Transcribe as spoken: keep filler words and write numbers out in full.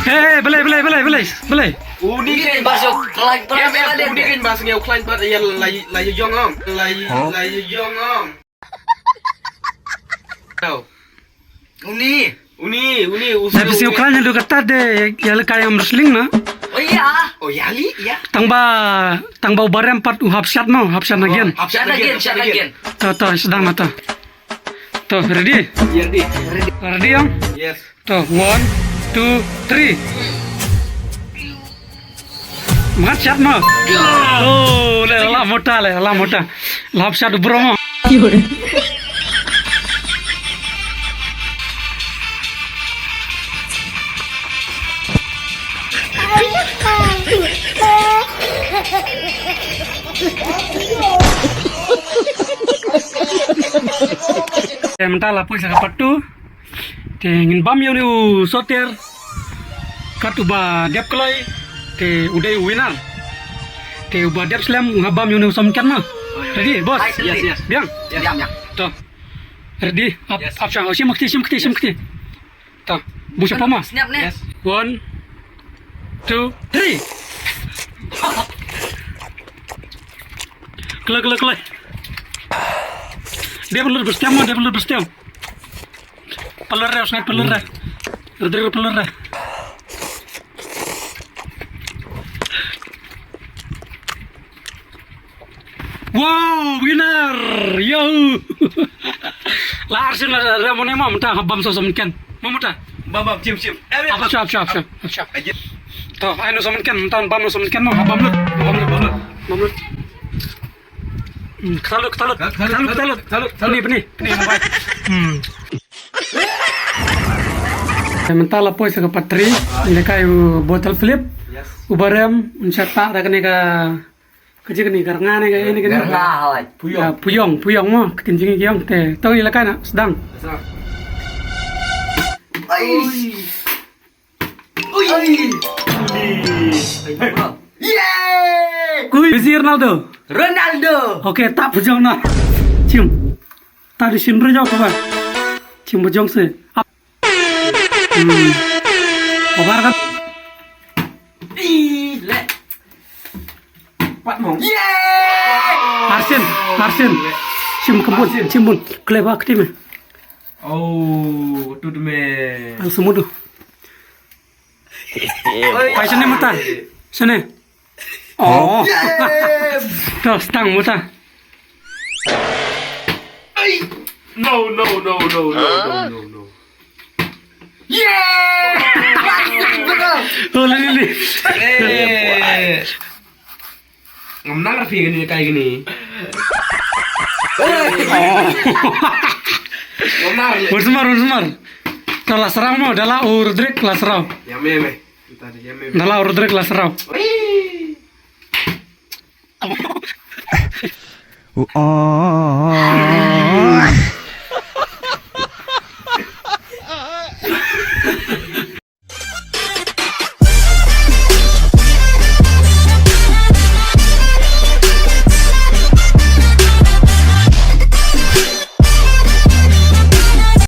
Hei, balei, balei, balei, balei, balei. Uni kan ba sngewkhlaiñ pat. Em, em, uni kan ba sngewkhlaiñ pat, ïa la, la ïa jong ong. La, la ïa jong ong. Tau. Uni. Uni, uni, u. Tapi sngewkhlaiñ haduh katta de, ïa la ka ïa wrestling na. Oh ïa. Oh ïa li, ïa. Tang ba, tang ba u Barem pat u hap shot mo, hap shot again. Hap shot again, shot again. To, to, sdang na to. To, ready? Ïa, ready. Ready, ong? Yes. To, one, two, three. Mat shot mo. Oh, le la mota le, la mota. La hap shot bro mo. Te mynta la poi sa ka part two. Te ngin bam ïa une u soter. Kat uba dep kloi. Te u dei u winner. Te uba dep slem nga bam ïa une u som ken ma. Ready, boss? Yes, yes. Biang. Biang, biang. To. Ready? Ap, yes. Ap shang. Shim kti, shim kti, shim kti. To. Bu shapa ma. Snap ne. Yes. One, two, three. Kloi, kloi, kloi. Dia perlu berstiam, dia perlu berstiam. Pelur ya, sangat pelur ya. Rodrigo pelur ya. Wow, winner! Yo! La arsin la, la mo ne ma mynta ha bam so som ken. Mo mynta. Bam, bam, chim, chim. Eh, apa chap, chap, chap, chap. To, ai no som ken, mynta bam no som ken, no ha bam lut, bam lut, bam lut, bam lut. Hmm, ketalut, ketalut, ketalut, ketalut, ketalut. Ni, ni, ni, ni, ni. Hmm. Mynta la poi sa ka part three, ïalehkai u bottle flip, yes. U Barem, un shata da kane ka Ka jingkane ka rnga ne ka, ne ka, ne ka. Rnga, hoi. Puyong. Ah, puyong, puyong mo, ka jingkane puyong te. To ïalehkai na, sdang. Sdang. Oi. Oi. Oi. Yay! Kui, Messi, Ronaldo. Ronaldo. Okay, tap puyong na. Chim. Tadi sindro jauh apa? Chim puyong se. Ap. Hmm. Obar kan? Ih, le. Pat mo. Yay! Arsin, arsin. Chim kembun, chim bun. Kleba kti me. Oh, tu de me. Ang semudu. Oi. Pai sini mata. Sini. Oh. Yes! To, sdang mata. Ai. No, no, no, no, no, no, no, no. Yeah! Oh, lili, lili. Eh. Ngam nang rafi kane kai kane. Oh. Ngam nang. Bun sumar, bun sumar. To la sraw mo, da la u Rodrik la sraw. Ïa me, me. Da la u Rodrik la sraw.